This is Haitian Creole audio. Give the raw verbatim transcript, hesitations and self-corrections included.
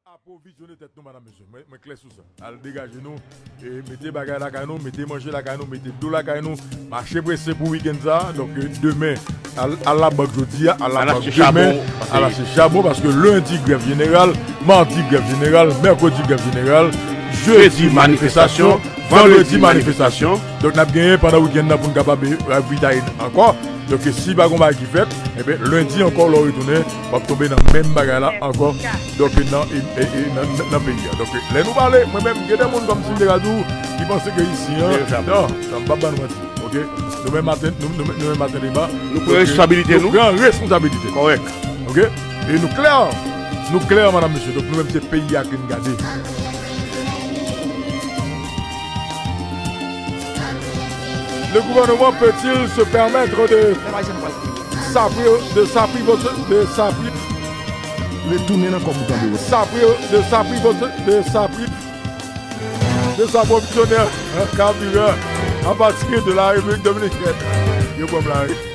Apwovizyone tèt nou, madanm, mesye. Mwen, mwen klè sou sa. Al degaje nou, e mete bagay lakay nou, mete manje lakay nou, mete dlo lakay nou. Mache prese pou wikenn sa. Donk, e, demen, al, al labank jodi a, al labank demen, al achte chabon, paske lendi, grèv jeneral, madi, grèv jeneral, mèkredi, grèv jeneral, jedi, manifestasyon, vandredi, manifestasyon. Donk, n ap genyen pandan wikenn nan pou n kapab, e, ravitaye ankò. Donk, si pa gen bagay ki fèt, ebyen, lendi ankò, lè w retounen, w ap tonbe nan menm bagay la ankò. Donk, nan, e, e, e, nan, nan, nan peyi a. Donk, lè nou pale, mwen menm, gen de moun kòmsi m te ka di w, ki panse ke isi, an, non, sa m p ap ba nou manti, oke? Nou menm maten, nou, nou, nou menm maten deba. Nou pran responsabilite nou. Nou pran responsabilite. Kòrèk. Oke? E nou klè, nou klè, madanm, mesye. Donk, nou menm, se peyi a ke n gade. Le gouvernement peut-il se permettre de s'appri-, de s'appri-, de s'appri-, retounen nan kòb ou tande, s'appri-, de s'appri-, de s'appri-, de s'approvisionner en carburant à partir de la République dominicaine? Yo pran m lari.